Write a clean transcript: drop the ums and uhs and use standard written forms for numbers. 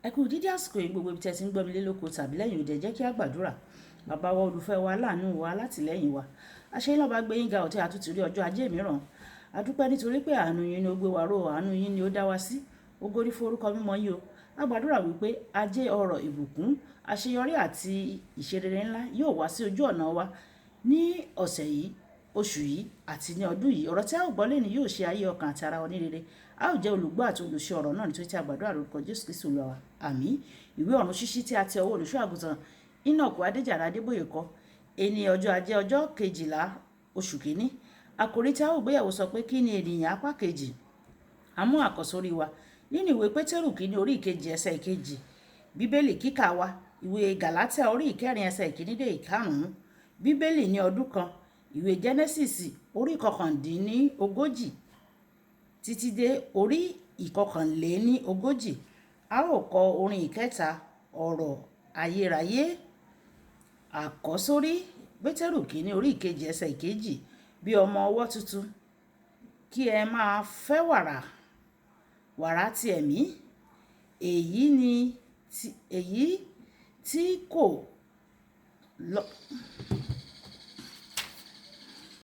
Ẹ kú dídí àsìkò yìí gbogbo ibi tí ẹ ti ń gbọ́ mi lé lóko tàbí lẹ́yìn òde. Jẹ́ kí a gbàdúrà. Bàbá wa, olùfẹ́ wa, láàánú wa, látìlẹ́yìn wa. Àṣẹ yín lọ́ba gbé yín ga ọ̀tí àtúntì rí ọjọ́ ajé mìíràn. A dúpẹ́ nítorí pé àánú yín ni ó gbé wa ró, àánú yín ni ó dá wa sí. Ògo ní fún orúkọ mímọ́ yín o. A gbàdúrà wípé ajé, ọrọ̀, ìbùkún, àṣeyọrí àti ìṣerere ńlá yóò wá sí ojú ọ̀nà wa ní ọ̀sẹ̀ yìí, oṣù yìí àti ní ọdún yìí. Ọ̀rọ̀ tí a ó gbọ́ lónìí yóò ṣe ayé, ọkàn àti ara wa ní rere. A ó jẹ́ olùgbọ́ àti olùṣe ọ̀rọ̀ náà nítorí tí a gbàdúrà lórúkọ Jésù Kristi Olúwa wa. Àmín. Ìwé ọ̀run ṣíṣí tí a ti ọwọ́ olùṣọ́ àgùntàn Enoch Adéjàre Adébóyè kọ. Ẹni ọjọ́ ajé, ọjọ́ 12 oṣù 1. Àkòrí tí a ó gbéyẹ̀wò sọ pé, "Kí ni ènìyàn?" Apá kejì. A mú àkọ́sórí wa nínú ìwé Pétérù kìíní orí 2 ẹsẹ̀ 2. Bíbélì kíkà wa, ìwé Gàlátíà orí 4 ẹsẹ̀ 1 dé 5. Bíbélì ní ọdún kan, ìwé Genesis orí 39 títí dé orí 41. A ó kọ orin ìkẹta, ọ̀rọ̀ ayérayé. Àkọ́sórí: Pétérù kìíní orí 2 ẹsẹ̀ 2. Bí ọmọ ọwọ́ tuntun, kí ẹ máa fẹ́ wàrà, wàrà ti ẹ̀mí, èyí ni tí, èyí tí kò lọ.